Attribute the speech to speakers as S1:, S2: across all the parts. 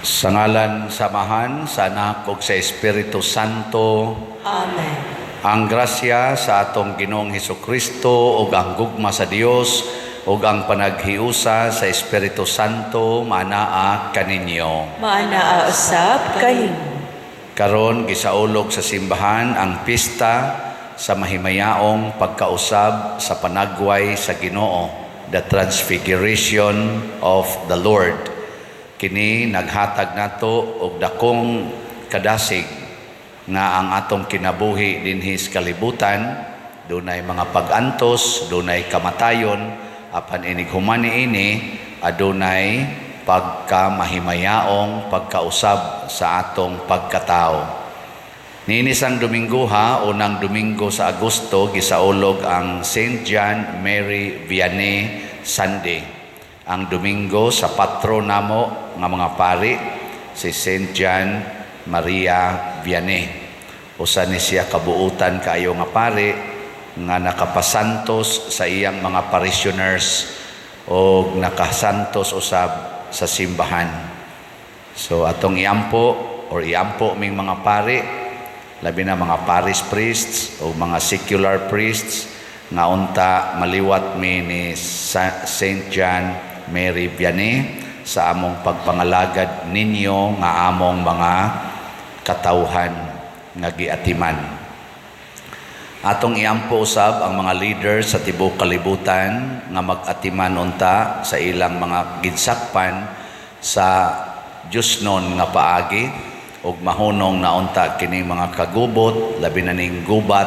S1: Sa ngalan sa Amahan, sa Anak ug sa Espiritu Santo.
S2: Amen.
S1: Ang grasya sa atong Ginoong Hesukristo ug ang gugma sa Dios ug ang panaghiusa sa Espiritu Santo maanaa kaninyo.
S2: Maanaa usab kanimo.
S1: Karon gisaulog sa simbahan ang pista sa mahimayaong pagkausab sa panagway sa Ginoo, the Transfiguration of the Lord. Kini naghatag nato og dakong kadasig nga ang atong kinabuhi dinhi sa kalibutan dunay mga pag-antos, dunay kamatayon, apan inig human niini adunay pagkamahimayaong pagkausab sa atong pagkatao. Niini sang Dominguha, unang Domingo sa Agosto, gisaulog ang St. John Mary Vianney Sunday. Ang Domingo sa patron namo nga mga pari, si St. John Maria Vianney. Usa ni siya kabuutan kaayo nga pari nga nakapasantos sa iyang mga parishioners o nakasantos usab sa simbahan. So atong iampo or iampo ming mga pari, labi na mga parish priests o mga secular priests, nga unta maliwat mi ni St. John Mary Vianney sa among pagpangalagad ninyo nga among mga katawhan nga giatiman. Atong iampo usab ang mga leaders sa tibuok kalibutan nga mag-atiman unta sa ilang mga ginsakpan sa Diyosnon nga paagi ug mahunong na unta kining mga kagubot, labi na ning gubat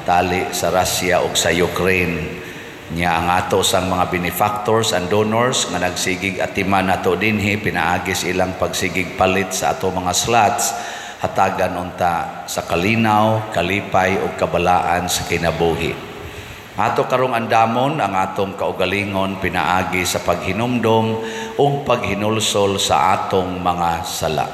S1: tali sa Russia ug sa Ukraine. Nya ang ato sang mga benefactors and donors nga nagsigig atiman nato dinhi pinaagi sa ilang pagsigig palit sa ato mga slots, hatagan unta sa kalinaw, kalipay ug kabalaan sa kinabuhi. Ato karong andamon ang atong kaugalingon pinaagi sa paghinumdom ug paghinulsol sa atong mga sala.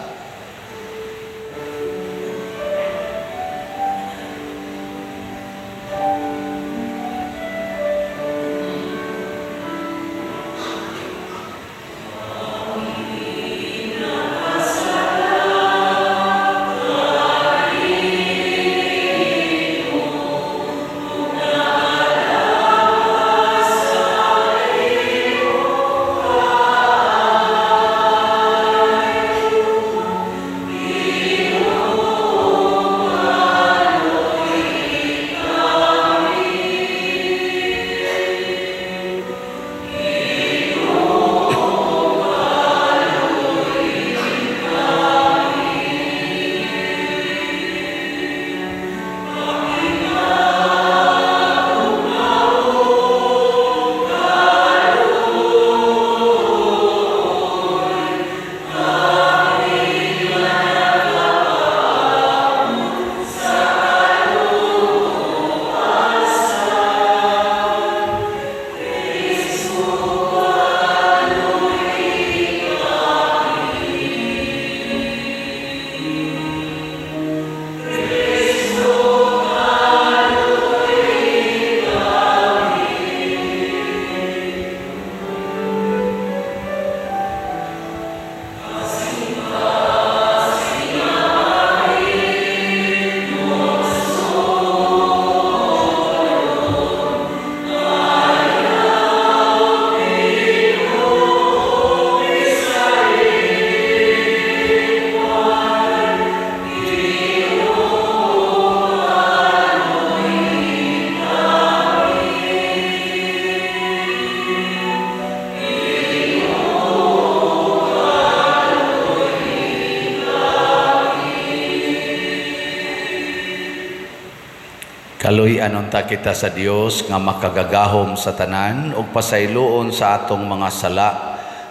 S1: Kaluy-an unta kita sa Dios nga makagagahom sa tanan ug pasayloon sa atong mga sala.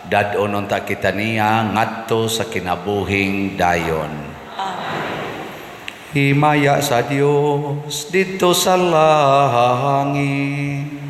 S1: Dad-on unta kita niya ngadto sa kinabuhing dayon. Himaya sa Dios didto sa langit.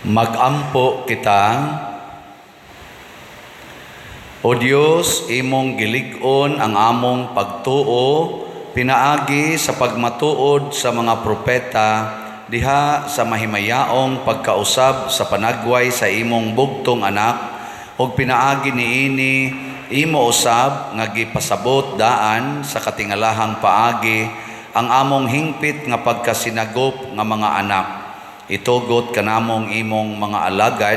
S1: Magampo kita. O Dios, imong gilig-on ang among pagtuo pinaagi sa pagmatuod sa mga propeta diha sa mahimayaong pagkausab sa panagway sa imong bugtong anak, ug pinaagi niini imo usab nga gipasabot daan sa katingalahang paagi ang among hingpit nga pagkasinagop nga mga anak. Itugot kanamong imong mga alagad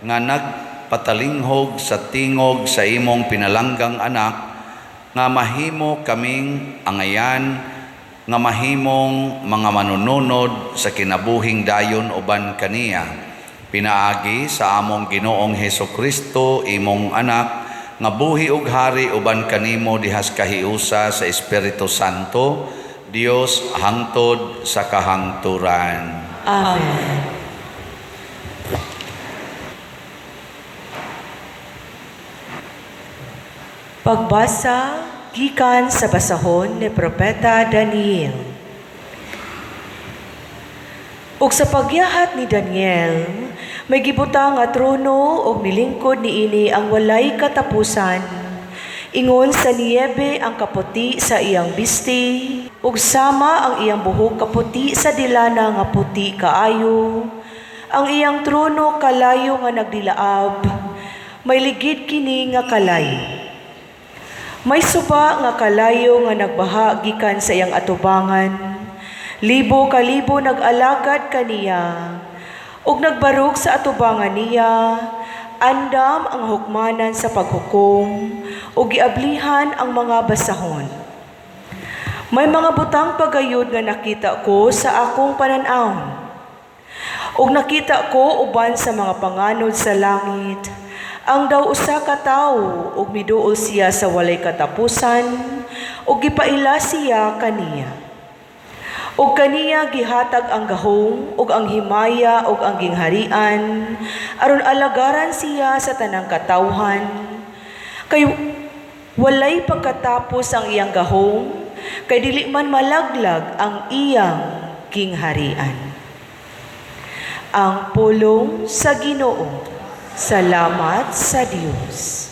S1: nga nagpatalinghog sa tingog sa imong pinalanggang anak, nga mahimo kaming angayan nga mahimong mga manununod sa kinabuhing dayon uban kaniya, pinaagi sa among Ginoong Heso Kristo, imong anak, nga buhi ug hari uban kanimo dihas kahiusa sa Espiritu Santo, Dios, hangtod sa kahangturan.
S2: Amen. Pagbasa gikan sa basahon ni Propeta Daniel. Ug sa pagyahat ni Daniel, may gibutang nga trono ug nilingkod niini ang walay katapusan. Ingon sa niyebe ang kaputi sa iyang bisti, ug sama ang iyang buhok kaputi sa dilana nga puti kaayo. Ang iyang trono kalayo nga nagdilaab, may ligid kini nga kalayo. May suba nga kalayo nga nagbaha gikan sa iyang atubangan. Libo kalibo nag-alagad kaniya, ug nagbarog sa atubangan niya. Andam ang hukmanan sa paghukom, ug giablihan ang mga basahon. May mga butang pagayod nga nakita ko sa akong panan-awon. Ug nakita ko uban sa mga panganod sa langit, ang daw usa ka tawo, ug miduol siya sa walay katapusan, ug gipaila siya kaniya. Ug kaniya gihatag ang gahom ug ang himaya ug ang gingharian, aron alagaran siya sa tanang katawhan. Kay walay pagkatapos ang iyang gahom, kay dili man malaglag ang iyang gingharian. Ang pulong sa Ginoo. Salamat sa Dios.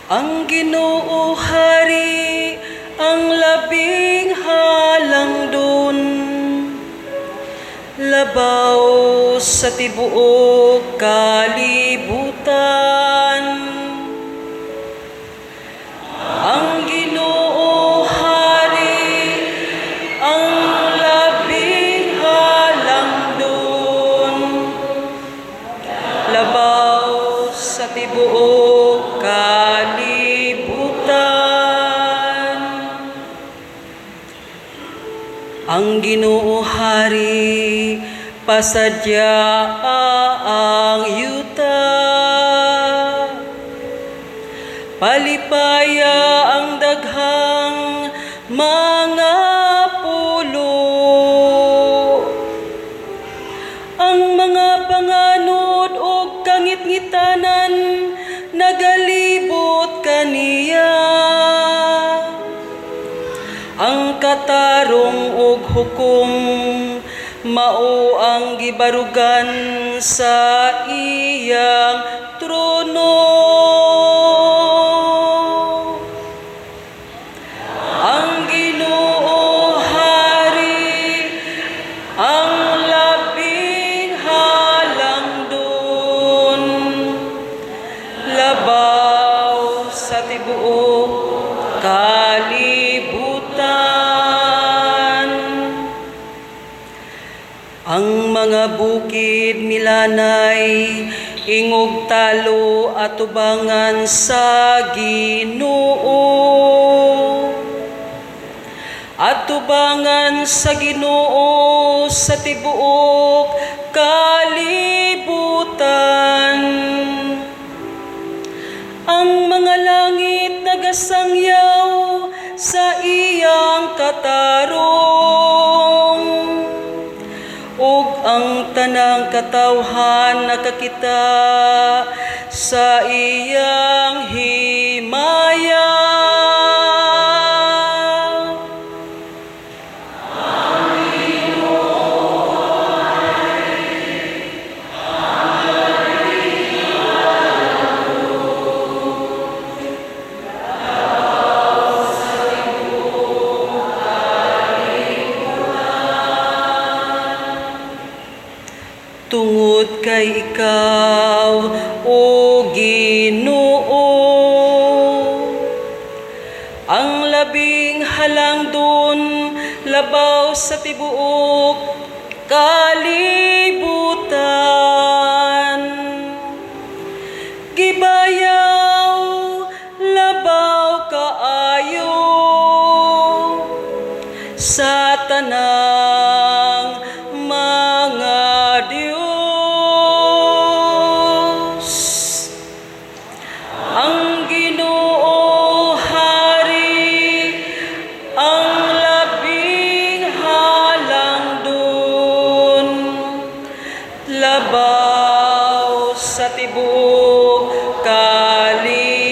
S3: Ang Ginoo hari, ang labing halangdon, labaw sa tibuok kalibutan. Ang Ginoo hari, ang labing halangdon, labaw sa tibuok kalibutan. Ang Ginoo hari, pasadya ang yuta. Palipaya ang daghang mga pulo. Ang mga panganod og kangitngitanan nagalibot kaniya. Ang katarong og hukom mao ang gibarugan sa iyang trono. Ang Ginoo hari, ang labing halangdon, labaw sa tibuok kalibutan. Ang mga bukid milanay, ingog talo atubangan sa Ginoo. Atubangan sa Ginoo sa tibuok kalibutan. Ang mga langit nagasangyaw sa iyang katarong, ug ang tanang katawhan nakakita sa iyang himaya. Tungod kay ikaw, O Ginoo, ang labing halangdon labaw sa tibuok kalibutan. Gibayaw labaw kaayo sa tanang mga Diyos. Ang Ginoo hari, ang labing halangdon labaw sa tibuok kalibutan.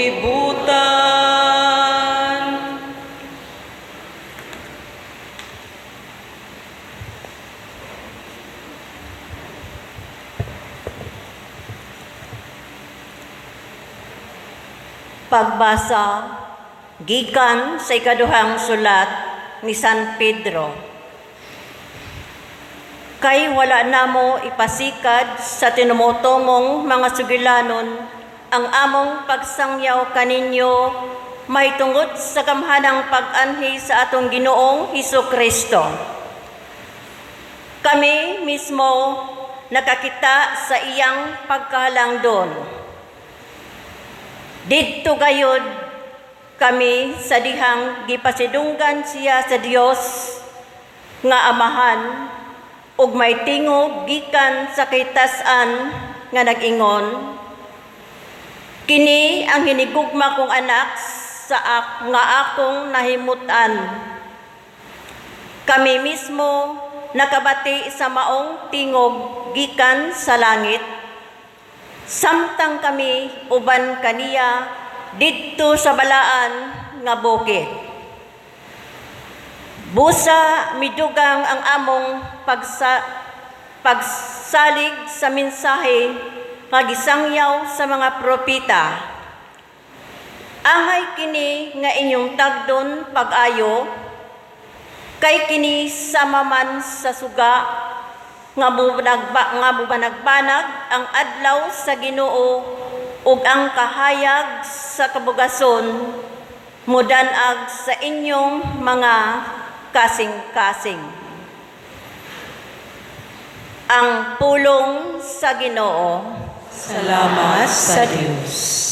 S4: Pagbasa gikan sa ikaduhang sulat ni San Pedro. Kay wala namo ipasikad sa tinumotomong mga sugilanon ang among pagsangyaw kaninyo mahitungod sa gamhanang pag-anhi sa atong Ginoong Hesus Kristo. Kami mismo nakakita sa iyang pagkahalangdon. Didto gayod kami sa dihang gipasidunggan siya sa Dios nga Amahan ug may tingog gikan sa kitasan nga nag-ingon, "Kini ang hinigugma kong anak sa nga akong nahimutan." Kami mismo nakabati sa maong tingog gikan sa langit samtang kami uban kaniya didto sa balaan nga bukid. Busa midugang ang among pagsalig sa mensahe nga gisangyaw sa mga propeta. Angay kini nga inyong tagdon pag-ayo, kay kini sama man sa suga nga mubanagbanag ang adlaw sa Ginoo ug ang kahayag sa kabugason mudanag sa inyong mga kasing-kasing. Ang pulong sa Ginoo.
S3: Salamat sa Dios.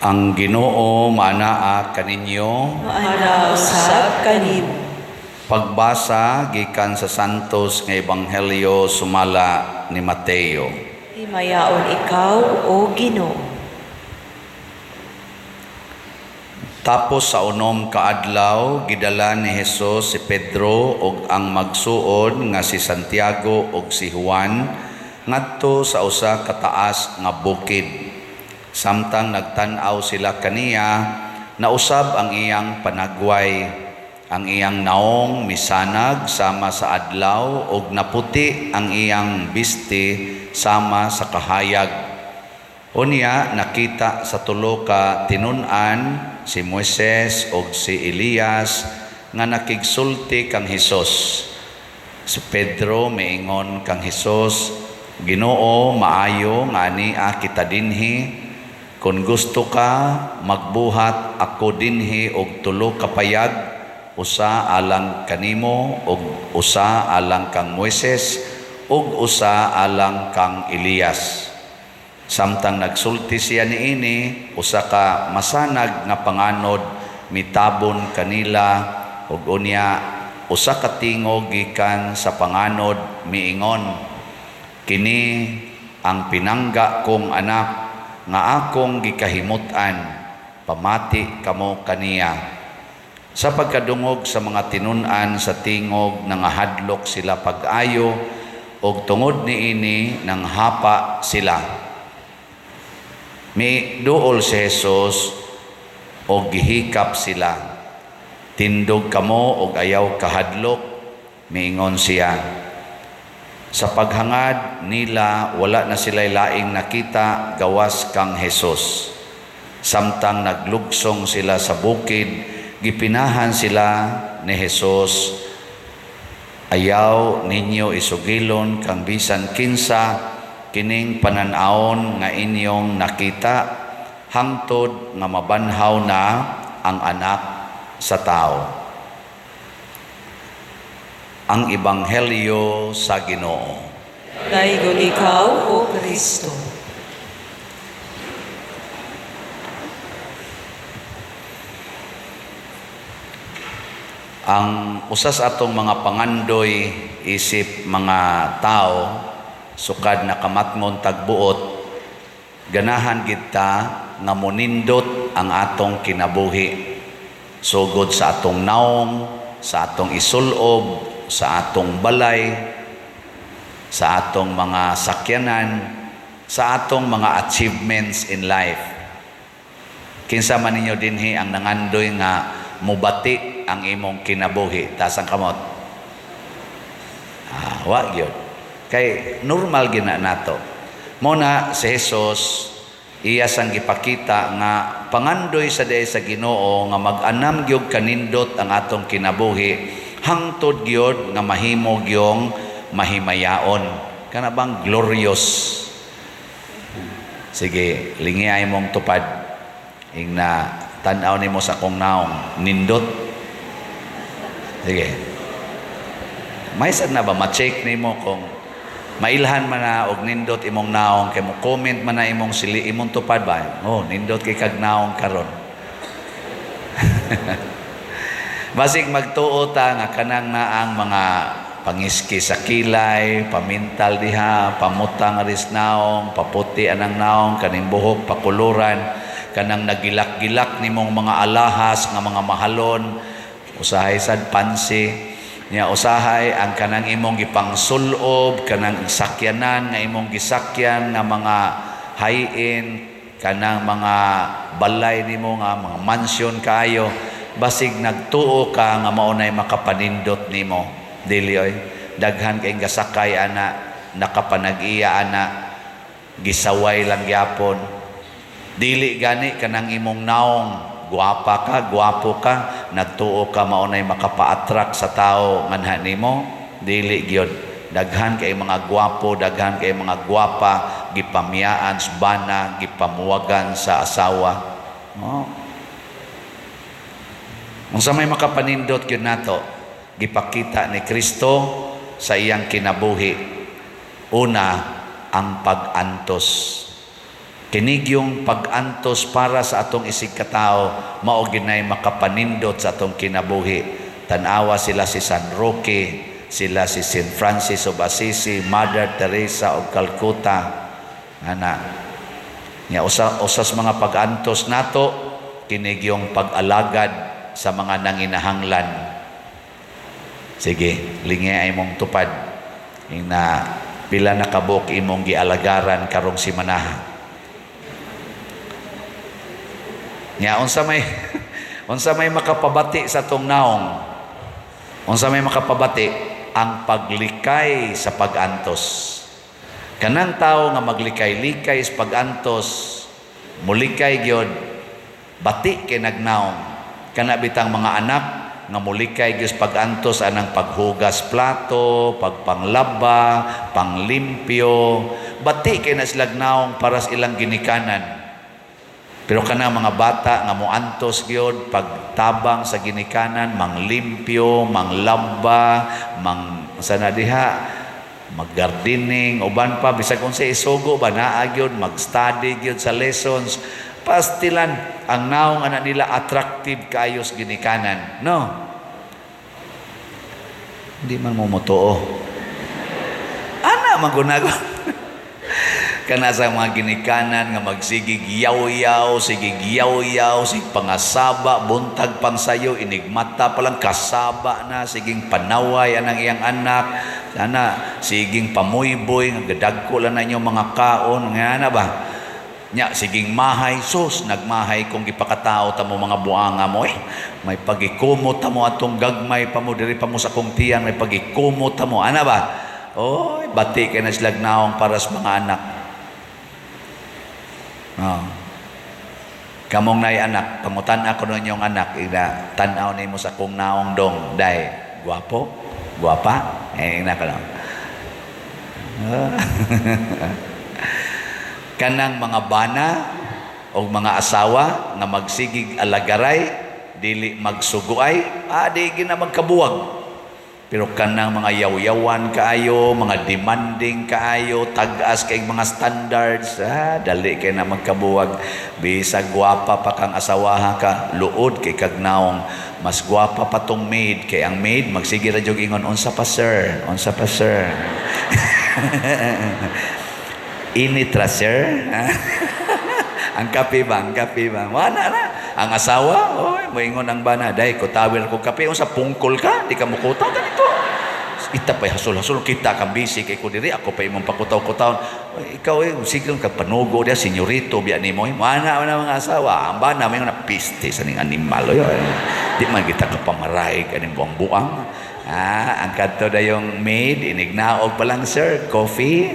S1: Ang Ginoo maanaa kaninyo.
S3: Maanaa usab kanimo.
S1: Pagbasa gikan sa Santos nga Ebanghelyo sumala ni Mateo.
S2: Himayaon ikaw, O Ginoo.
S1: Tapos sa unom ka adlaw gidala ni Hesus si Pedro ug ang magsuon nga si Santiago ug si Juan ngadto sa usa ka taas nga bukid. Samtang nagtan-aw sila kaniya, nausab ang iyang panagway, ang iyang naong misanag sama sa adlaw ug naputi ang iyang bisti sama sa kahayag. Unya nakita sa tulo ka tinun-an si Moises ug si Elias nga nakigsulti kang Hesus. Si Pedro miingon kang Hesus, "Ginoo, maayo nga ania kita dinhi. Kung gusto ka, magbuhat ako dinhi og tulo ka payag, Usa alang kanimo ug usa alang kang Moises ug usa alang kang Elias. Samtang nagsulti siya niini, usa ka masanag nga panganod mitabon kanila, ug unya usa ka tingog gikan sa panganod miingon, "Kini ang pinangga kong anak nga akong gikahimut-an, pamati kamo kaniya." Sa pagkadungog sa mga tinun-an sa tingog, nangahadlok sila pag-ayo, ug tungod niini nanghapa sila. Miduol si Jesus og gihikap sila. "Tindog kamo og ayaw kahadlok," miingon siya. Sa paghangad nila, wala na sila laing nakita gawas kang Jesus. Samtang naglugsong sila sa bukid, gipinahan sila ni Jesus, "Ayaw ninyo isugilon kang bisan kinsa kining panan-awon nga inyong nakita hangtod nga mabanhaw na ang Anak sa Tao." Ang Ebanghelyo sa Ginoo.
S3: Daygon ikaw, O Kristo.
S1: Ang usas atong mga pangandoy isip mga tao sukad nakamatngon tagbuot, ganahan kita nga monindot ang atong kinabuhi sugod sa atong naong, sa atong isulob, sa atong balay, sa atong mga sakyanan, sa atong mga achievements in life. Kinsa man ninyo dinhi ang nangandoy nga mubati ang imong kinabuhi? Taas ang kamot. Wa gyud. Kay normal gina nato. Mo na si Jesus iya sang gipakita nga pangandoy sa diay sa Ginoo nga mag-anam gyud kanindot ang atong kinabuhi hangtod gyud nga mahimo gyong mahimayaon. Kana bang glorious? Sige, lingiay mong tupad. Ingna tan-aw nimo sa akong naong nindot. Sige. May sad na ba ma-check nimo kung mailhan man na og nindot imong naong, kay mo comment man na imong sili imong tupad ba? Oh, nindot kay kag naong karon. Basig magtuo ta nga kanang naang mga pangiski sa kilay, pamintal diha, pamutang aris naong, paputi anang naong, kaning buhok pakuluran, kanang nagilak-gilak nimong mga alahas nga mga mahalon, usahay sad pansi niya, usahay ang kanang imong gipangsulob, kanang sakyanan nga imong gisakyan nga mga high-end, kanang mga balay nimo nga mga mansion kaayo, basig nagtuo ka nga mao nay makapanindot nimo. Dili oy, daghan kay gasakay ana, nakapanag-iya ana, gisaway lang gyapon. Dili gani kanang imong naong, guwapa ka, guwapo ka, nagtuo ka mao nay makapa-attract sa tao nganha nimo. Dili gyud. Daghan kay mga guwapo, daghan kay mga guwapa, gipamiyaan sa bana, gipamuwagan sa asawa. Oh. Unsa may makapanindot gyud nato, gipakita ni Kristo sa iyang kinabuhi. Una, ang pag-antos. Kinigyong pag-antos para sa atong isig katao, mao ginay makapanindot sa atong kinabuhi. Tan-awa sila si San Roque, sila si Saint Francis of Assisi, Mother Teresa of Calcutta. Ana. Nya usas mga pag-antos nato, kinigyong pag-alagad sa mga nanginahanglan. Sige, lingi ay mong tupad. Ina pila na kabuk imong gialagaran karong simanaha. Nya unsa may makapabati sa tong naong? Unsa may makapabati? Ang paglikay sa pag-antos. Kanang tao nga maglikay-likay sa pag-antos, mulikay gyud, bati kay nagnaong. Kana bitang mga anak nga mulikay gyud sa pag-antos anang paghugas plato, pagpanglaba, panglimpyo, bati kay na silag naong para sa ilang ginikanan. Pero kana mga bata nga moantos gyud pagtabang sa ginikanan, manglimpyo, manglaba, mang sa na diha, maggardening, uban pa, bisag unsa isugo ba, naa gyud, mag-study gyud sa lessons. Pastilan ang naong anak nila, attractive kaayo sa ginikanan, no? Hindi man mo motuo. Ana magunago. Kana sa mga ginikanan nga magsigig yaw-yaw, sigig yaw-yaw, sig pangasaba, buntag pang sayo, inigmata pa lang, kasaba na, siging panaway anang iyang anak, ana, siging pamuyboy, nga gadagko lang na inyong mga kaon, nga na ba? Nya, siging mahay, sus, nagmahay kung gipakatao ta mo mga buanga mo eh. May pagikumot ta mo atong gagmay pa mo, diri pa mo sa kong tiyan, may pagikumot ta mo, ana ba? Oy, bati kay na sila naong para sa mga anak. Oh. Kamong nay anak, pangutan ako nun yung anak, ina, tan-aw nimo sa kong naong dong, day, guwapo, guwapa, eh, ina ka lang. Kanang mga bana o mga asawa nga magsigig alagaray, dili magsuguay, di gina magkabuwag. Pero kanang mga yaw-yawan kaayo, mga demanding kaayo, tag-as kay mga standards, dali kay na magkabuwag. Bisag gwapa pa kang asawaha ka, luod kay kag naong. Mas gwapa pa tong maid, kay ang maid magsige ra jud ingon, "Unsa pa, sir? Unsa pa, sir? Init ra, sir." Ang kape ba? Ang kape ba? Wala na. Ang asawa, oy, moingon ang bana, "Day, kutawin ko kape, unsa pungkol ka? Di ka mukutaw ganito. Ita pa'y hasol-hasol, kita kang busy kay ko diri, ako pa imong pakutaw-kutaw. Oy, ikaw eh, sige ka panugo diya, senyorito biya nimo. Wala na mga asawa. Ang bana, may na piste sa ning animal. Oy, di man kita kapamaray kaning buang-buang." Ang kadto na yung maid, inignaog pa lang, "Sir, coffee."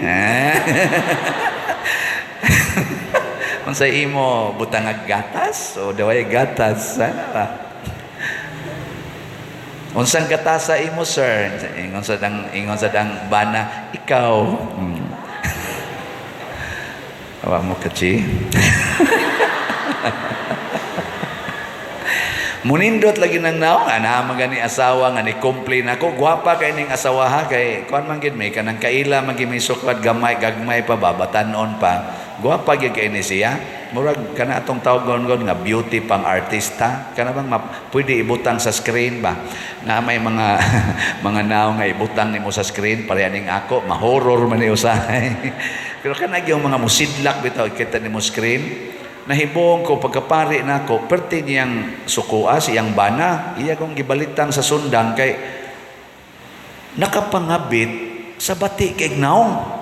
S1: Unsa imo, butang ag gatas o daway gatas, ano ba? "Unsang gatasa imo, sir?" Ingon sa dang bana, "Ikaw." Awa mo kachi. Munindot lagi nang naong, ana man gani asawa nga ni complain ako, gwapa kay ning asawa ha, kay kuan man gid may kanang kaila man gid may sukwad gamay gagmay pa ba, batanon pa. Gwapa gyud kay ni siya. Murag kana atong tawgon-gon nga beauty pang artista, kana bang pwede ibutang sa screen ba? Na may mga mga naong nga ibutang nimo sa screen pareha ning ako, ma-horror man ni usahay. Pero kana gyud mga musidlak bitaw kita nimo screen. Nahibong ko pagkapari nako, perti niyang sukoa siyang bana, iya kong gibalitang sa sundang kay nakapangabit sa bati kay naong.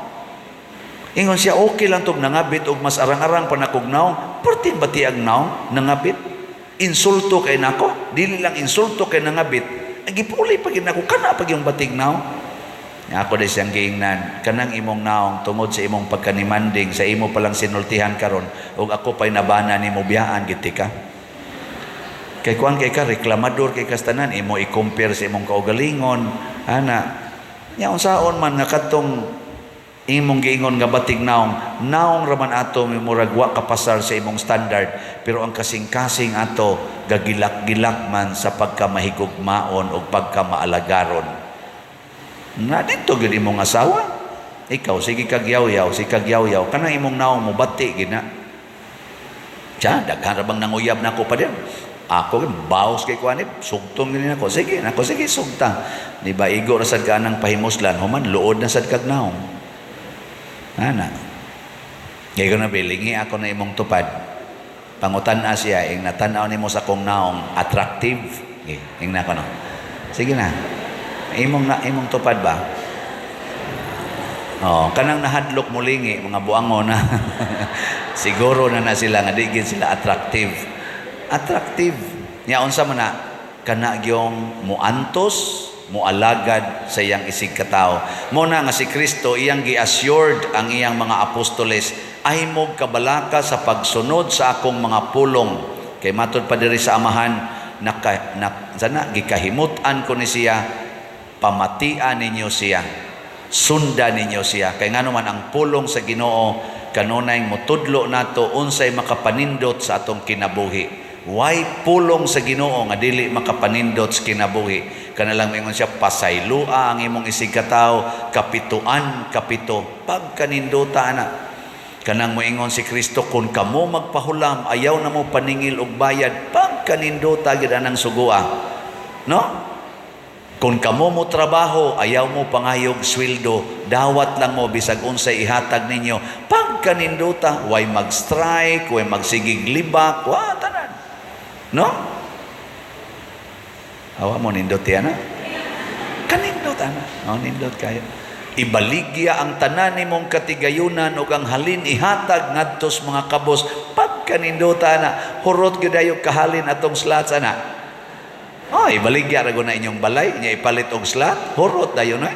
S1: Ingon siya, okay lang tog nangabit og mas arang-arang pa nakog naong, perti bati ang naong nangabit. Insulto kay nako, dili lang insulto kay nangabit, gipuli pa gid nako kana pa gyud batig naong. Ako di siyang giingnan, kanang imong naong tungod sa imong pagkanimanding, sa imo palang sinultihan karon, ug ako pa'y nabana nimo biyaan gid ka. Kay kuan kay ka reklamador kay kastanan, imo i-compare sa imong kaugalingon, ana. Nya unsaon man nga kadtong imong giingon nga batig naong, naong raman ato murag wa kapasar sa imong standard, pero ang kasing-kasing ato gagilak-gilak man sa pagkamahigugmaon ug pagkamaalagaron. Na dito gyud imong asawa. Ikaw sige kag yaw-yaw, sige kag yaw-yaw, kanang imong naong mo bati gid na. Tiya, daghan ra bang nanguyab nako pa din. Ako baos kay kuan sugton gid nako. Sige, nako sige sugta. Di ba igo ra sad ka anang pahimuslan, human luod na sad kag naong. Ana. Kay ko na bilingi ako na imong tupad. Pangutan-a siya ing natan-aw nimo sa akong naong attractive. Okay, ing nako no. Sige na. Imong na imong tupad ba? Oh, kanang nahadlok mulingi mga buangon na. Siguro na na sila nga di gid sila attractive. Attractive. Nya unsa man na kana gyong muantos, mualagad sa iyang isig katawo. Mo na nga si Kristo iyang gi-assured ang iyang mga apostoles, ay mo kabalaka sa pagsunod sa akong mga pulong. Kay matud pa diri sa amahan naka, na, sana gikahimut-an ko ni siya, pamatian ninyo siya, sunda ninyo siya. Kay ngano man ang pulong sa Ginoo Kanunay motudlo nato unsay makapanindot sa atong kinabuhi. Why pulong sa Ginoo nga dili makapanindot sa kinabuhi? Kana lang moingon siya, pasaylua ang imong isigkatawo, kapituan kapito, pagkanindota ana. Kanang moingon si Kristo, kun kamo magpahulam, ayaw na mo paningil og bayad, pagkanindota gid anang sugua. No? Kung kamo mo trabaho, ayaw mo pangayog sweldo, dawat lang mo bisag unsay ihatag ninyo. Pagkanindota, way mag-strike, way magsigig libak, wa tanan. No? Awa mo nindot yan, ha? Kanindot ana. Oh, nindot kayo. Ibaligya ang tanan nimong katigayunan ug ang halin ihatag ngadto sa mga kabos. Pagkanindota ana, hurot gyud ayo kahalin atong slots ana. Oh, ibaligya ra na inyong balay, inya ipalit og slot, hurot dayon na.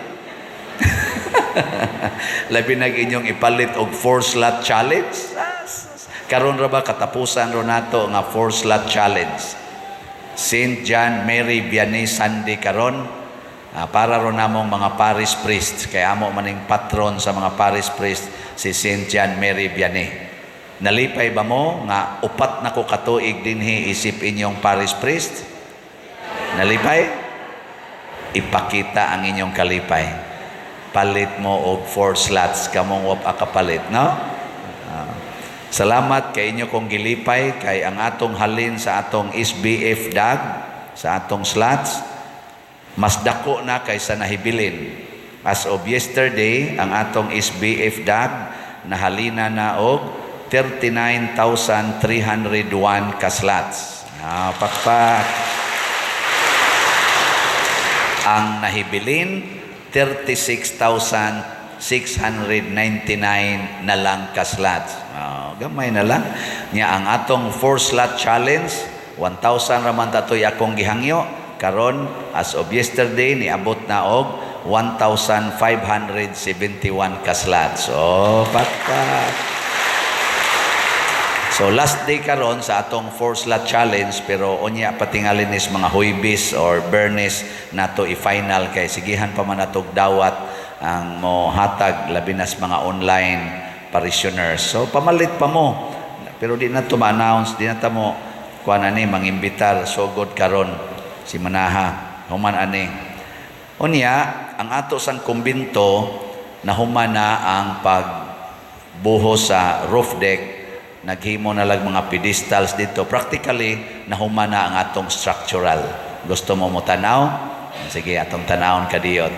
S1: Labi nag inyong ipalit og 4 slot challenge. Karon ra ba katapusan ro nato nga 4 slot challenge. Saint John Mary Vianney Sunday karon, para ro namong mga parish priest, kay amo maning patron sa mga parish priest si Saint John Mary Vianney. Nalipay ba mo nga 4 na ko katuig dinhi isip inyong parish priest? Nalipay? Ipakita ang inyong kalipay. Palit mo og 4 slots kamong wa pa kapalit, no? Salamat kay inyo kong gilipay kay ang atong halin sa atong SBF dag sa atong slots mas dako na kaysa nahibilin. As of yesterday, ang atong SBF dag nahalina na og 39,301 ka slots. Pakpak. Ang nahibilin, 36,699 na lang ka slots. Gamay na lang. Nya ang atong 4 slot challenge, 1,000 raman tatoy akong gihangyo. Karon, as of yesterday, niabot na og 1,571 ka slots. Oh, pakpak. So last day karon sa atong 4 slot challenge, pero unya patingalin is mga Huybis or Bernes nato i-final kay sigihan pa man natog dawat ang mohatag labi nas mga online parishioners. So pamalit pa mo, pero di na to ma-announce, di na ta mo kuan ani mangimbitar sugod karon si Manaha human ani. Unya ang ato sang kumbinto nahuman na ang pagbuhos sa roof deck. Naghimo na lang mga pedestals dito. Practically, nahuma na ang atong structural. Gusto mo mo tanaw? Sige, atong tanawon kadiyot.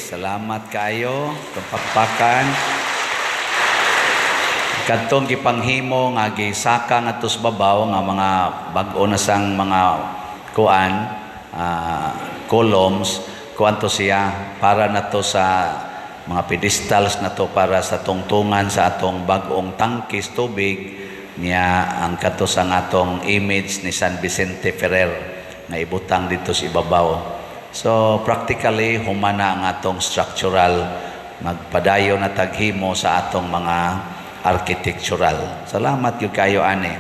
S1: Salamat kayo, kapakpakan. Kadtong gipanghimo nga gisaka ngadto sa babaw nga mga bag-o na sang mga kuan, columns, kuan to siya para na to sa mga pedestals na to para sa tungtungan sa atong bag-ong tangkis tubig niya, ang kadto sa atong image ni San Vicente Ferrer nga ibutang dito sa ibabaw. So practically humana ang atong structural, magpadayon na taghimo sa atong mga architectural. Salamat gyud kayo ani.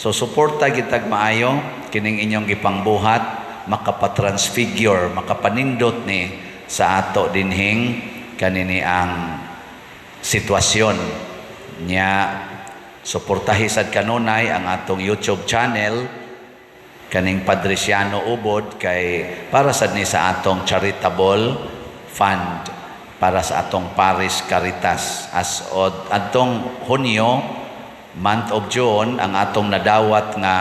S1: So suporta gitag maayo kining inyong gipangbuhat, makapatransfigure, makapanindot ni sa ato dinhing kanini ang sitwasyon niya. Suportahi sad kanunay ang atong YouTube channel kaning Padriciano Ubod kay para sad ni sa atong charitable fund para sa atong Parish Caritas. As od atong Hunyo, month of June, ang atong nadawat nga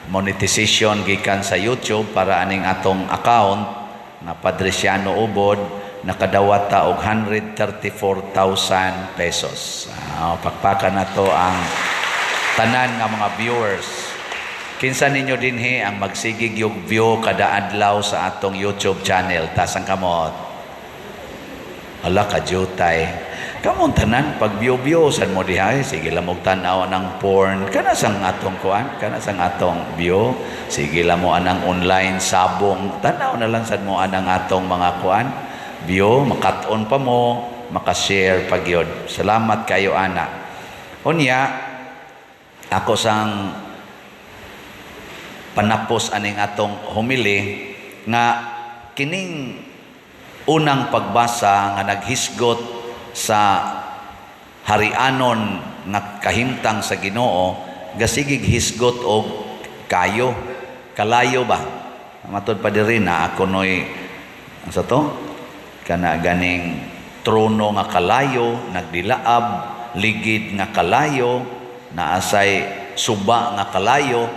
S1: monetization gikan sa YouTube para aning atong account nga Padriciano Ubod, nakadawat ta og 134,000 pesos. Pakpakan na to ang tanan nga mga viewers. Kinsa ninyo dinhi ang magsigig yung view kada adlaw sa atong YouTube channel? Taas ang kamot. Ala ka jutay. Kamong tanan pag view view san mo diha, sige lang og tan-aw ng porn kana sang atong kuan, kana sang atong view, sige lang mo anang online sabong, tan-aw na lang sad mo anang atong mga kuan view, makat-on pa mo, makashare pa gyud. Salamat kayo ana. Unya ako sang panapos aning atong homily nga kining unang pagbasa nga naghisgot sa harianon nga kahimtang sa Ginoo, gasigig hisgot og kayo, kalayo ba. Matod pa diri na ako noy sa to kana ganing trono nga kalayo nagdilaab, ligid nga kalayo, naasay suba nga kalayo.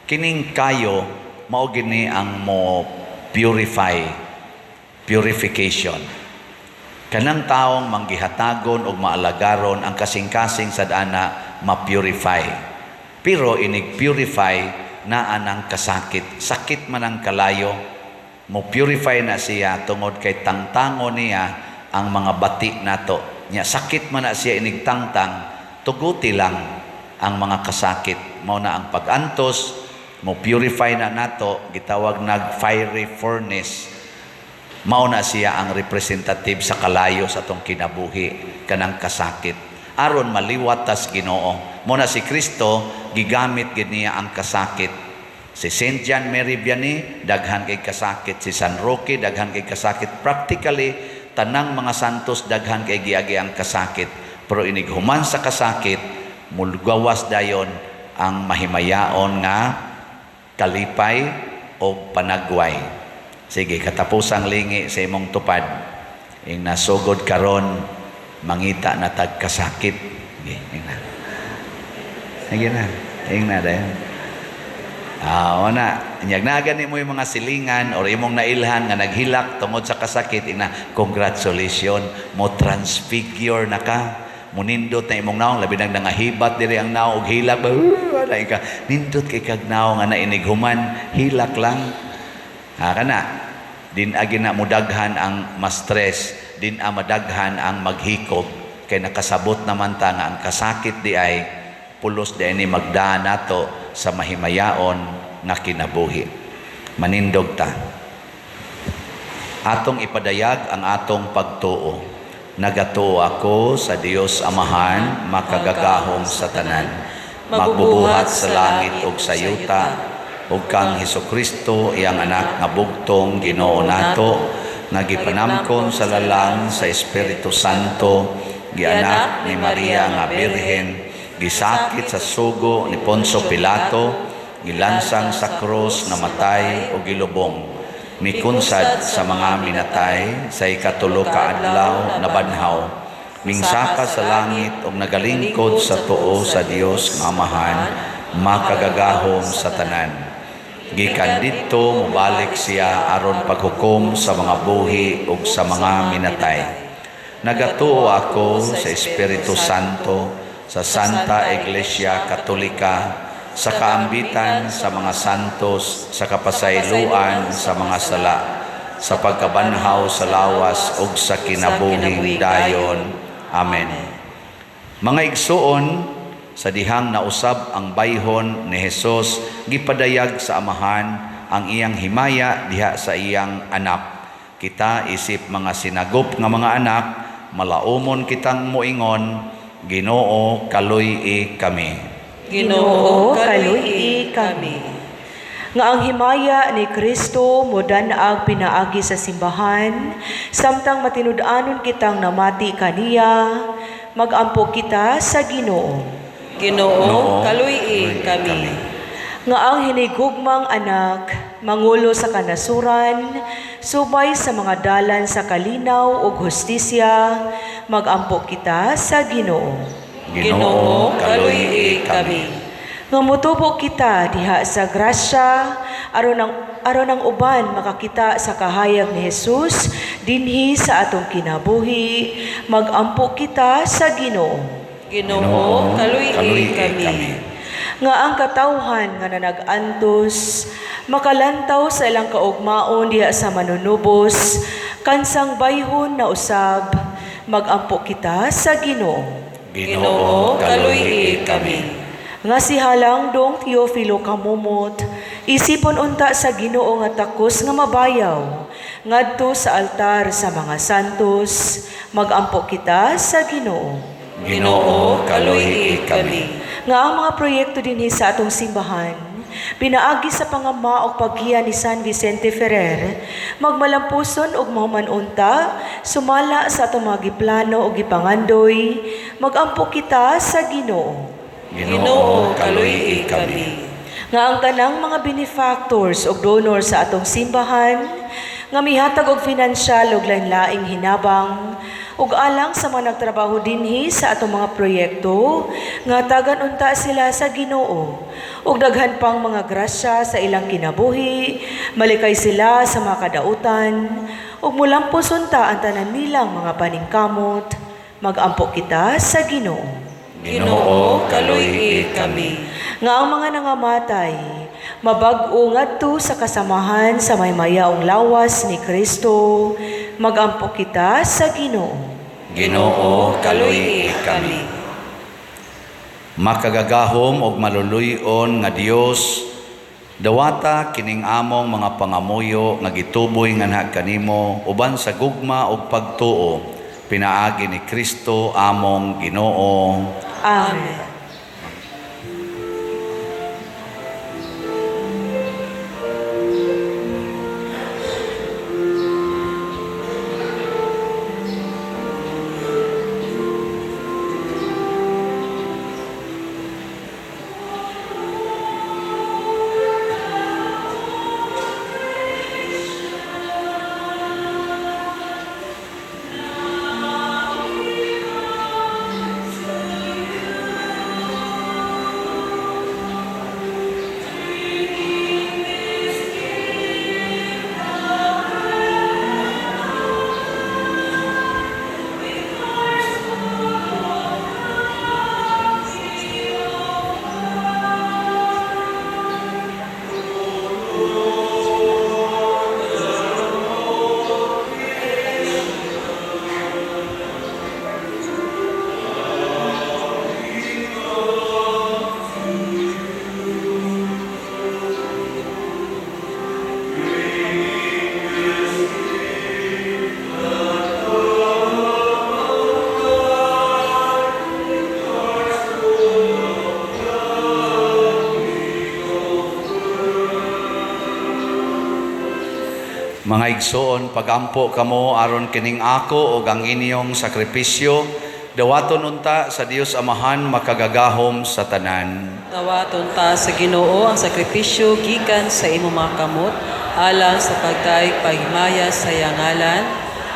S1: Kining kayo mao gini ang mo purify, purification kanang taong manggihatagon og maalagaron ang kasing-kasing sad ana ma-purify. Pero inig purify naa ng kasakit, sakit man ang kalayo. Mo purify na siya tungod kay tangtango niya ang mga bati nato nya. Sakit man na siya inig tangtang, tuguti lang ang mga kasakit. Mao na ang pag-antos mo purify na nato, gitawag nag fiery furnace. Mao na siya ang representative sa kalayo sa atong kinabuhi, kanang kasakit aron maliwat tas Ginoo. Mao na si Kristo gigamit gid niya ang kasakit. Si Saint John Mary Vianney daghan kay kasakit, si San Roque daghan kay kasakit. Practically tanang mga santos daghan kay giagi ang kasakit, pero inig human sa kasakit mulgawas dayon ang mahimayaon nga kalipay o panagway. Sige, katapusang lingi sa imong tupad. Ing nasugod karon mangita na tag kasakit. Sige, ing na. Sige na. Ing na dayon. Ona, inyag na gani mo yung mga silingan or imong nailhan nga naghilak tungod sa kasakit, ina, congratulations, mo transfigure na ka. Munindot na imong naong, labi nang nangahibat diri ang naong og hilak ba, wala ka. Nindot kay kag naong nga nainig human, hilak lang. Ha kana, din agi na mudaghan ang ma-stress, din a madaghan ang maghikog kay nakasabot naman ta nga ang kasakit di ay pulos di ay ni magdaan nato sa mahimayaon nga kinabuhi. Manindog ta. Atong ipadayag ang atong pagtuo. Nagatuo ako sa Dios Amahan, makagagahom sa tanan, magbubuhat sa langit ug sa yuta, ug kang Hesukristo, iyang anak nga bugtong Ginoo nato, nga gipanamkon sa lalang sa Espiritu Santo, gianak ni Maria nga Birhen, gisakit sa sugo ni Poncio Pilato, gilansang sa krus, namatay o gilubong, mikunsad sa mga minatay, sa 3 ka adlaw nabanhaw, mingsaka sa langit ug nagalingkod sa tuo sa Dios nga Amahan, makagagahom sa tanan. Gikan didto mobalik siya aron paghukom sa mga buhi ug sa mga minatay. Nagatuo ako sa Espiritu Santo, sa Santa Iglesia Katolika, sa kaambitan sa mga santos, sa kapasayloan sa mga sala, sa pagkabanhaw sa lawas ug sa kinabuhing dayon. Amen. Mga igsuon, sa dihang nausab ang bayhon ni Hesus, gipadayag sa Amahan ang iyang himaya diha sa iyang anak. Kita isip mga sinagop nga mga anak, malaumon kitang moingon, Ginoo, kaluy-i kami.
S3: Ginoo, kaluy-i kami.
S2: Nga ang himaya ni Kristo modan-ag pinaagi sa simbahan, samtang matinud-anon kitang namati kaniya, magampo kita sa Ginoo.
S3: Ginoo, kaluy-i kami.
S2: Nga ang hinigugmang anak mangulo sa kanasuran, subay sa mga dalan sa kalinaw ug hustisya, magampo kita sa Ginoo.
S3: Ginoo, kaluy-i kami.
S2: Nga motubo kita diha sa grasya aron ang uban makakita sa kahayag ni Jesus dinhi sa atong kinabuhi, magampo kita sa Ginoo.
S3: Ginoo, kaluy-i kami.
S2: Nga ang katawhan nga nanag-antos makalantaw sa ilang kaugmaon diha sa manunubos kansang bayhon na usab, magampo kita sa Ginoo.
S3: Ginoo, kaluy-i kami.
S2: Nga si Halang Dong Teofilo Kamumot, isipon unta sa Ginoo nga takos nga mabayaw ngadto sa altar sa mga santos, magampo kita sa Ginoo.
S1: Ginoo, kaluy-i kami.
S2: Nga ang mga proyekto dinhi sa atong simbahan, pinaagi sa pangama og paggiya ni San Vicente Ferrer, magmalampuson og mahuman-unta, sumala sa atong mga giplano og gipangandoy, magampo kita sa Ginoo.
S1: Ginoo, kaluy-i kami.
S2: Nga ang tanang mga benefactors og donor sa atong simbahan nga mihatag og finansyal og lain-laing hinabang ug alang sa mga nagtrabaho dinhi sa atong mga proyekto, nga tagan unta sila sa Ginoo ug daghan pang mga grasya sa ilang kinabuhi, malikay sila sa mga kadautan ug mulampos unta ang tanan nilang mga paningkamot, magampo kita sa Ginoo.
S3: Ginoo, kaluy-i kami.
S2: Nga ang mga nangamatay mabag-o ngadto sa kasamahan sa maymayaong lawas ni Kristo, magampo kita sa Ginoo.
S1: Ginoo, kaluy-i kami. Makagagahom og maluluy-on nga Dios, dawata kining among mga pangamuyo nga gituboy nganha kanimo uban sa gugma ug pagtuo pinaagi ni Kristo among Ginoo.
S2: Amen.
S1: Mga igsoon, pagampo kamo aron kining ako ug ang inyong sakripisyo dawaton unta sa Dios Amahan makagagahom sa tanan.
S3: Dawaton ta sa Ginoo ang sakripisyo gikan sa imong mga kamot alang sa pagdayeg paghimaya sa iyang ngalan,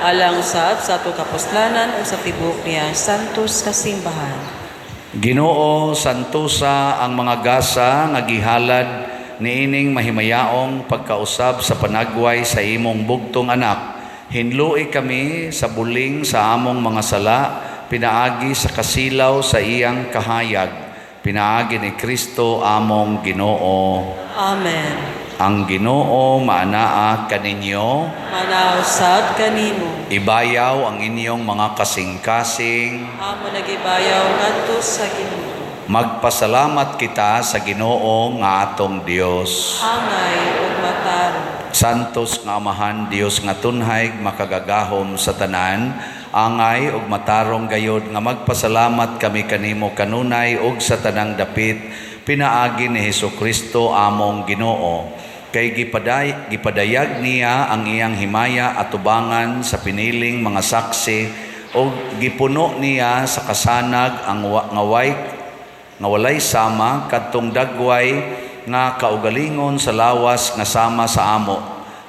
S3: alang usab sa atong kapuslanan ug sa tibuok niyang santos nga simbahan.
S1: Ginoo, santusa ang mga gasa nga gihalad niining mahimayaong pagkausab sa panagway sa imong bugtong anak. Hinlui kami sa buling sa among mga sala pinaagi sa kasilaw sa iyang kahayag, pinaagi ni Kristo among Ginoo.
S3: Amen.
S1: Ang Ginoo maanaa kaninyo.
S3: Manaw sad kanimo.
S1: Ibayaw ang inyong mga kasing-kasing.
S3: Amo nagibayaw ngadto sa Ginoo.
S1: Magpasalamat kita sa Ginoo nga atong Dios.
S3: Angay ug matarong.
S1: Santos nga Amahan, Dios nga tunhay, makagagahom sa tanan, angay ug matarong gayod nga magpasalamat kami kanimo kanunay ug sa tanang dapit pinaagi ni Hesukristo among Ginoo. Kay gipadayag niya ang iyang himaya atubangan sa piniling mga saksi ug gipuno niya sa kasanag ang nga walay sama kadtong dagway nga kaugalingon sa lawas nga sama sa amo.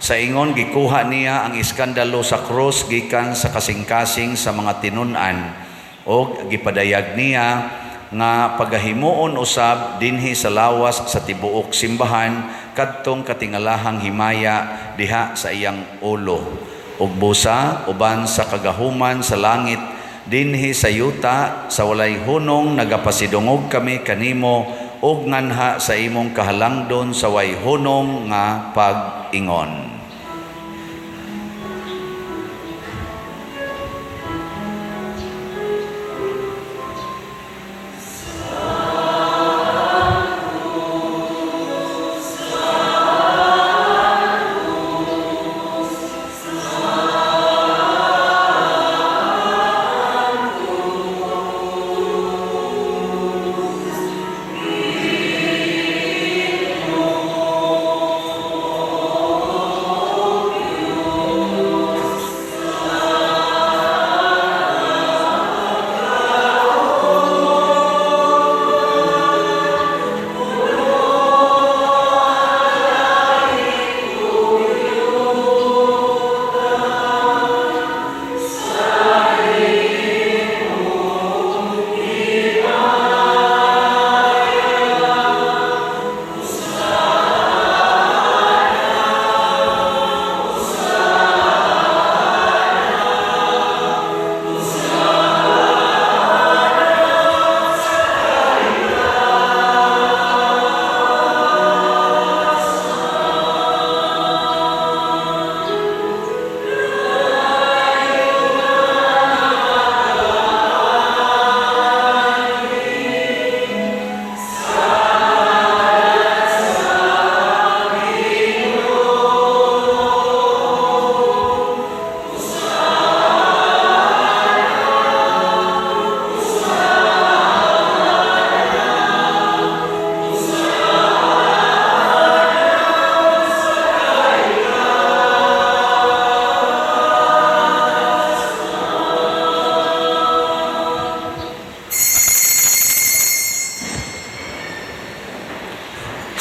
S1: Sa ingon gikuha niya ang iskandalo sa krus gikan sa kasing-kasing sa mga tinun-an ug gipadayag niya nga pagahimuon usab dinhi sa lawas sa tibuok simbahan kadtong katingalahang himaya diha sa iyang ulo ug busa uban sa kagahuman sa langit dinhi sa yuta sa walay hunong nagapasidungog kami kanimo ug nganha sa imong kahalangdon sa way hunong nga pag-ingon.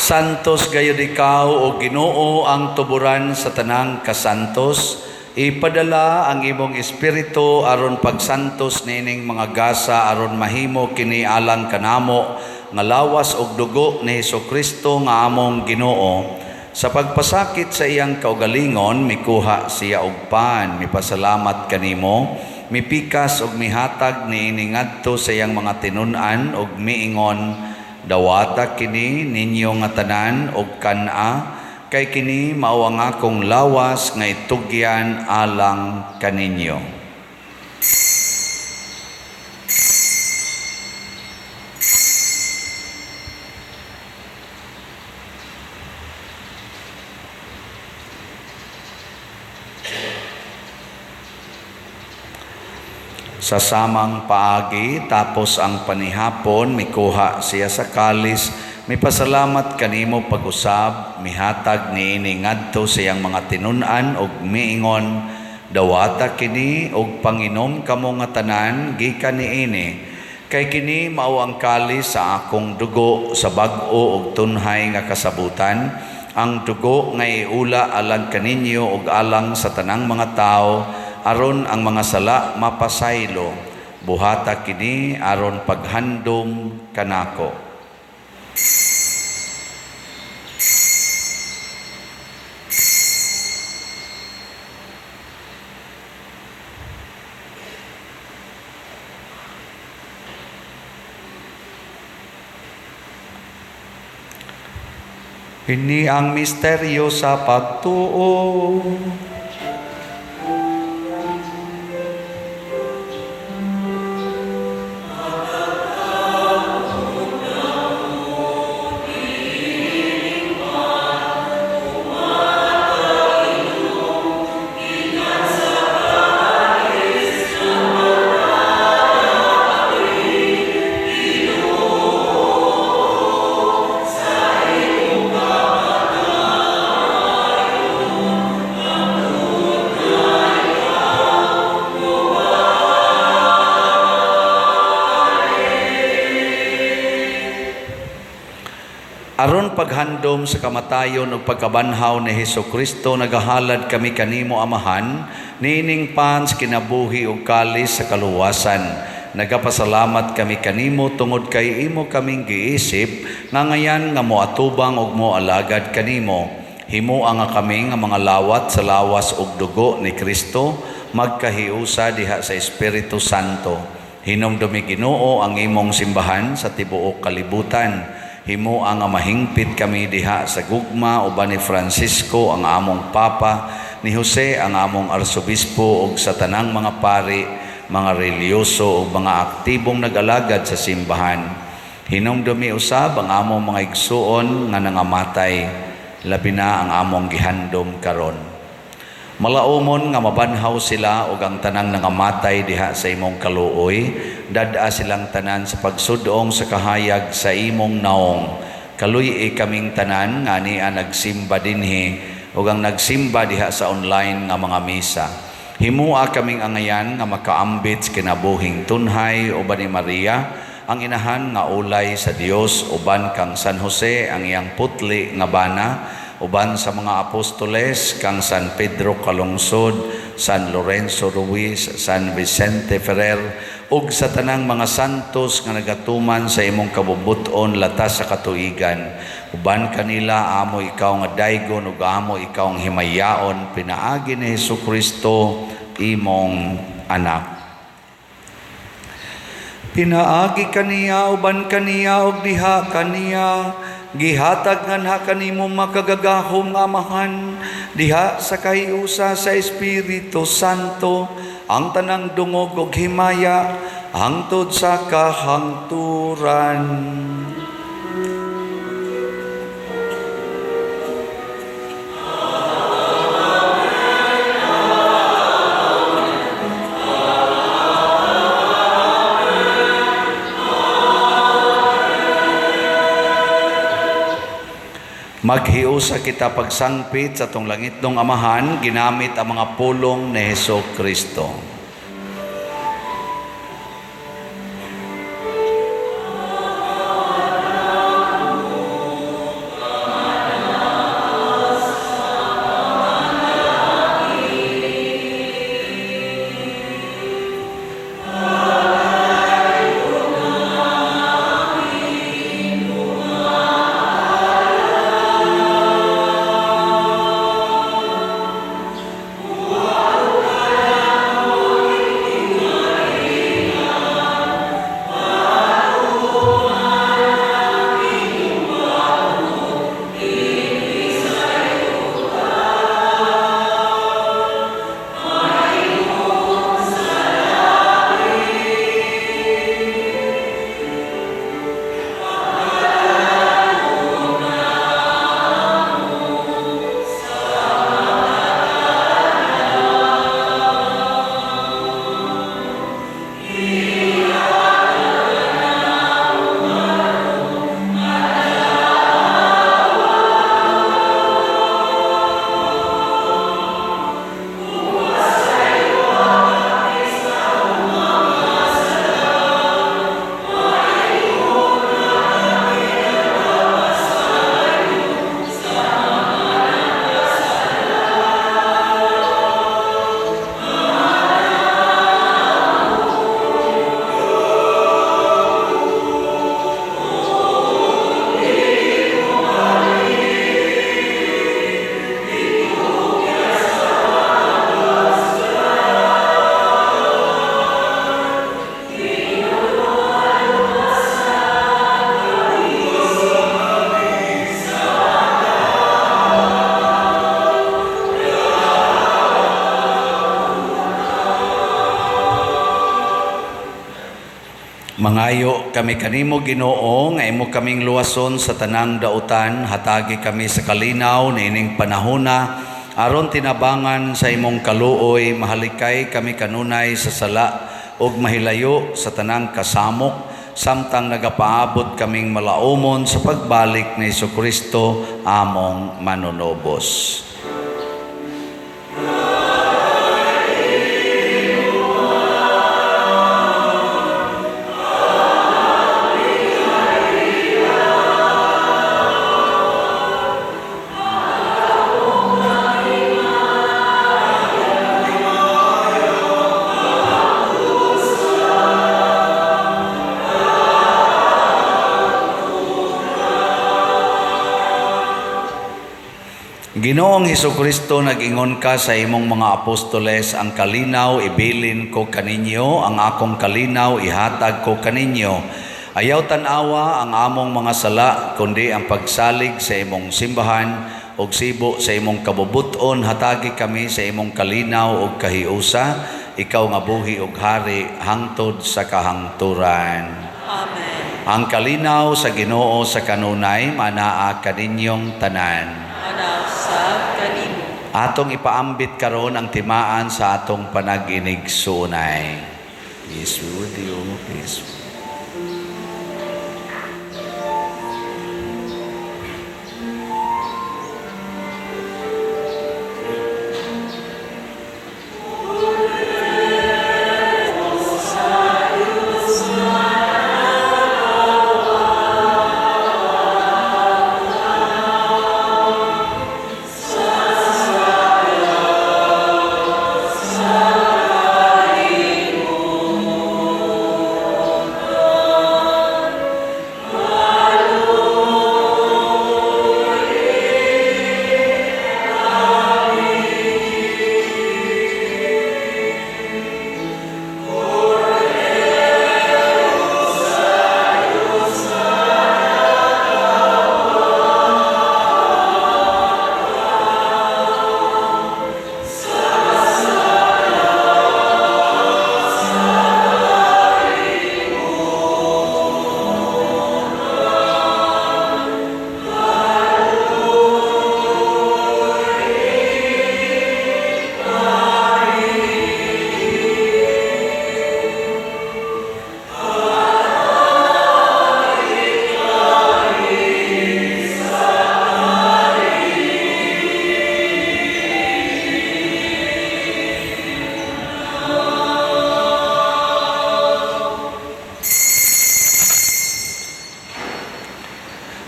S1: Santos gayud ikaw o Ginoo ang tuburan sa tanang kasantos. Ipadala ang imong espiritu aron pagsantos niining mga gasa aron mahimo kini alang kanamo nga lawas ug dugo ni Hesukristo nga among Ginoo. Sa pagpasakit sa iyang kaugalingon mikuha siya og pan, mipasalamat kanimo, mipikas ug mihatag niini ngadto sa iyang mga tinun-an ug miingon, dawata kini ninyo nga tanan og kan-a, kay kini mao ang akong lawas nga itugyan alang kaninyo. Sa samang paagi, tapos ang panihapon, mikuha siya sa kalis, mipasalamat kanimo pag-usab, mihatag niini ngadto sa iyang mga tinun-an ug miingon, dawata kini ug panginom kamo nga tanan gikan niini, kay kini mao ang kalis sa akong dugo sa bag-o ug tunhay nga kasabutan, ang dugo nga iula alang kaninyo ug alang sa tanang mga tawo, aron ang mga sala mapasaylo, buhata kini aron paghandom kanako. Ini ang misteryo sa pagtuo. Aron paghandom sa kamatayon ug pagkabanhaw ni Hesus Kristo, nagahalad kami kanimo, Amahan, niining pan sa kinabuhi ug kalis sa kaluwasan. Nagapasalamat kami kanimo tungod kay imo kaming giisip nga ngayan nga moatubang ug moalagad kanimo. Himoa nga kami nga mga lawat sa lawas ug dugo ni Kristo magkahiusa diha sa Espiritu Santo. Hinumdumi, Ginoo, ang imong simbahan sa tibuok kalibutan. Himoa nga mahingpit kami diha sa gugma uban ni Francisco ang among Papa, ni Jose ang among Arsobispo ug sa tanang mga pari, mga relihiyoso ug mga aktibong nag-alagad sa simbahan. Hinumdumi usab ang among mga igsuon nga nangamatay, labi na ang among gihandom karon. Malaumon nga mabanhaw sila ug ang tanang nangamatay diha sa imong kaluoy, dad-a silang tanan sa pagsudong sa kahayag sa imong naong. Kaluy-i kaming tanan nga ania nagsimba dinhi ug ang nagsimba diha sa online nga mga misa. Himua kaming angayan nga makaambit sa kinabuhing tunhay uban ni Maria, ang inahan nga ulay sa Dios, uban kang San Jose ang iyang putli nga bana, uban sa mga apostoles kang San Pedro Calungsod, San Lorenzo Ruiz, San Vicente Ferrer, ug sa tanang mga santos nga nagatuman sa imong kabubut-on latas sa katuigan. Uban kanila amo ikaw nga daygon ug amo ikaw ang himayaon pinaagi ni Hesus Kristo imong anak. Pinaagi kaniya, uban kaniya ug diha kaniya, gihatag nganha kanimo makagagahom nga Amahan diha sa kahiusa sa Espiritu Santo ang tanang dungog ug himaya hangtod sa kahangturan. Maghiusa kita pagsangpit sa atong langitnong Amahan ginamit ang mga pulong ni Hesus Kristo. Mangayo kami kanimo, Ginoo, nga imo kaming luwason sa tanang dautan, hatagi kami sa kalinaw niining panahona aron tinabangan sa imong kaluoy mahalikay kami kanunay sa sala ug mahilayo sa tanang kasamok samtang nagapaabot kaming malaumon sa pagbalik ni Hesukristo among manunubos. Ginoong Hesukristo, nag-ingon ka sa imong mga apostoles, ang kalinaw ibilin ko kaninyo, ang akong kalinaw ihatag ko kaninyo. Ayaw tan-awa ang among mga sala, kundi ang pagsalig sa imong simbahan ug sibo sa imong kabubut-on, hatagi kami sa imong kalinaw ug kahiusa, ikaw nga buhi ug hari hangtod sa kahangturan.
S3: Amen.
S1: Ang kalinaw sa Ginoo sa kanunay manaa kaninyong tanan.
S3: Ana usab kanimo.
S1: Atong ipaambit karon ang timaan sa atong panag-inigsuonay. Peace be with you. Peace.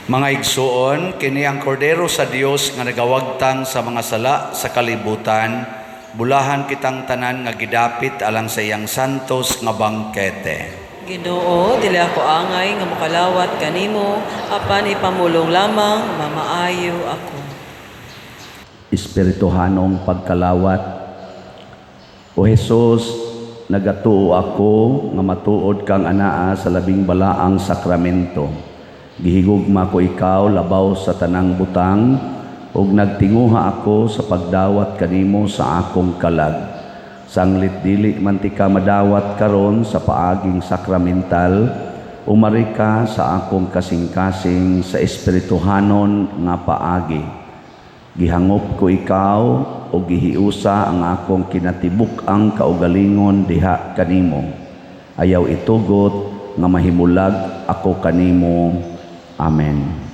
S1: Mga igsuon, kini ang kordero sa Dios nga nagawagtang sa mga sala sa kalibutan, bulahan kitang tanan nga gidapit alang sa iyang santos nga bangkete.
S3: Ginoo, dili ako angay nga mokalawat kanimo, apan ipamulong lamang mamaayo ako.
S1: Espirituhanong pagkalawat. O Jesus, nagatuo ako nga matuod kang anaa sa labing balaang sakramento. Gihigugma ko ikaw labaw sa tanang butang ug nagtinguha ako sa pagdawat kanimo sa akong kalag. Sanglit dili man tika madawat karon sa paaging sakramental, umari ka sa akong kasing-kasing sa espirituhanon nga paagi. Gihangop ko ikaw o gihiusa ang akong kinatibuk-ang kaugalingon diha kanimo. Ayaw itugot nga mahimulag ako kanimo. Amen.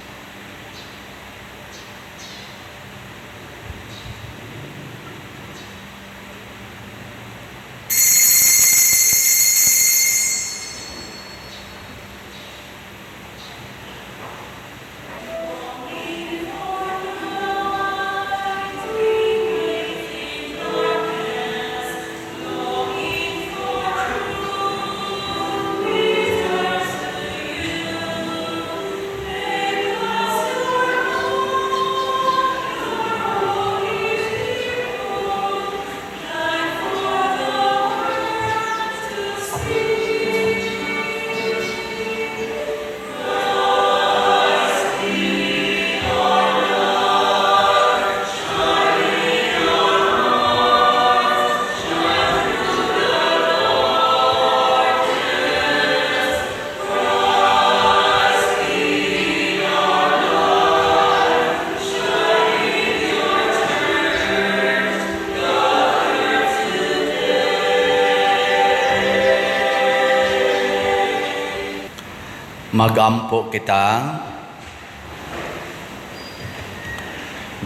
S1: Magampo kita.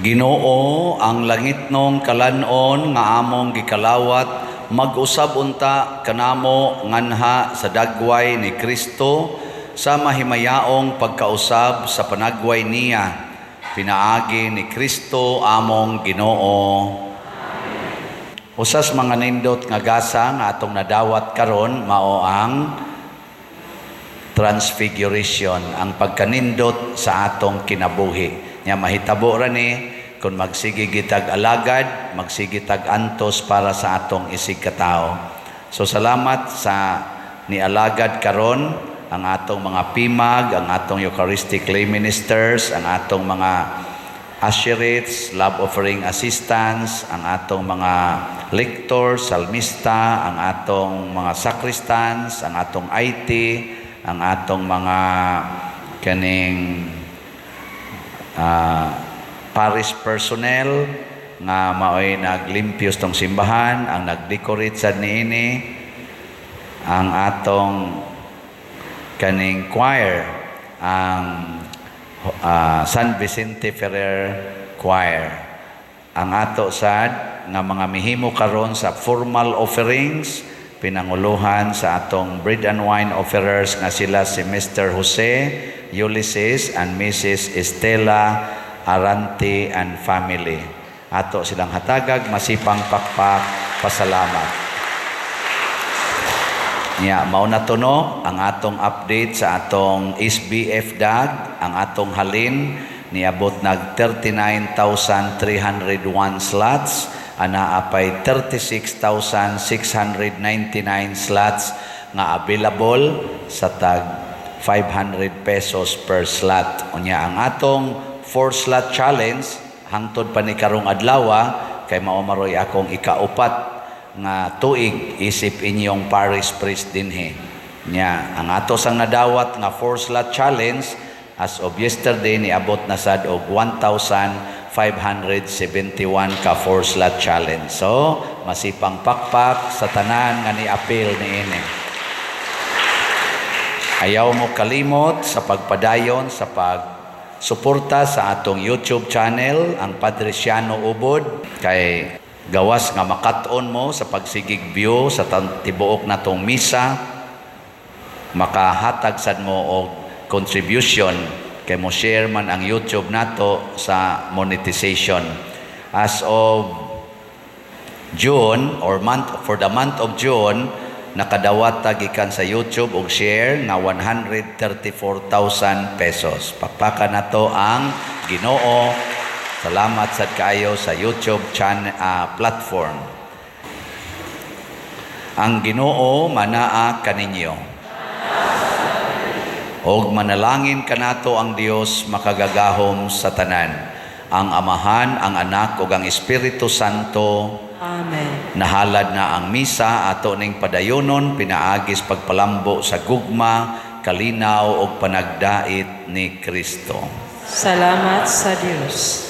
S1: Ginoo, ang langitnong kalan-on nga among gikalawat, mag-usab unta kanamo nganha sa dagway ni Kristo sa mahimayaong pagkausab sa panagway niya pinaagi ni Kristo among Ginoo. Usas mga nindot nga gasa nga atong nadawat karon mao ang transfiguration, ang pagkanindot sa atong kinabuhi. Nya mahitabo ra ni kung magsige gitag alagad, magsige tag antos para sa atong isig katao. So salamat sa nialagad karon ang atong mga PIMAG, ang atong Eucharistic lay ministers, ang atong mga usherates, love offering assistants, ang atong mga lectors, salmista, ang atong mga sacristans, ang atong IT, ang atong mga kaning parish personnel nga maoy naglimpyos tong simbahan, ang nagdecorate sad niini, ang atong kaning choir, ang San Vicente Ferrer Choir. Ang ato sad nga mga mihimo karon sa formal offerings, pinanguluhan sa atong bread and wine offerers nga sila si Mr. Jose Ulysses and Mrs. Estela Arante and family. Ato silang hatagag masipang pakpak pasalamat. Nya, mao na to, no, ang atong update sa atong SBF DAG, ang atong halin niabot nag 39,301 slots, anaa pay 36,699 slots nga available sa tag 500 pesos per slot. Unya ang atong 4 slot challenge hangtod pa ni karong adlaw, kay mao maroy akong ikaupat nga tuig isip inyong parish priest dinhi. Nya, ang ato sang nadawat nga four slot challenge as of yesterday niabot na sad og 1,571 ka four slot challenge. So, masipang pakpak sa tanan nga ni-apil niini. Ayaw mo kalimot sa pagpadayon sa pag suporta sa atong YouTube channel, ang Padre Siano Ubod, kay gawas nga makat-on mo sa pagsigig view sa tibuok natong misa, makahatag sad mo og contribution kay mo share man ang YouTube nato sa monetization. As of June or month, for the month of June, nakadawat ta gikan sa YouTube og share nga 134,000 pesos. Pakpakan nato ang Ginoo. Salamat sad kaayo sa YouTube channel, platform. Ang Ginoo manaa kaninyo. Og manalangin kanato ang Dios makagagahom sa tanan, ang Amahan, ang Anak ug ang Espiritu Santo.
S3: Amen.
S1: Nahalad na ang misa, ato ning padayonon pinaagis pagpalambo sa gugma, kalinaw ug panagdait ni Kristo.
S3: Salamat sa Dios.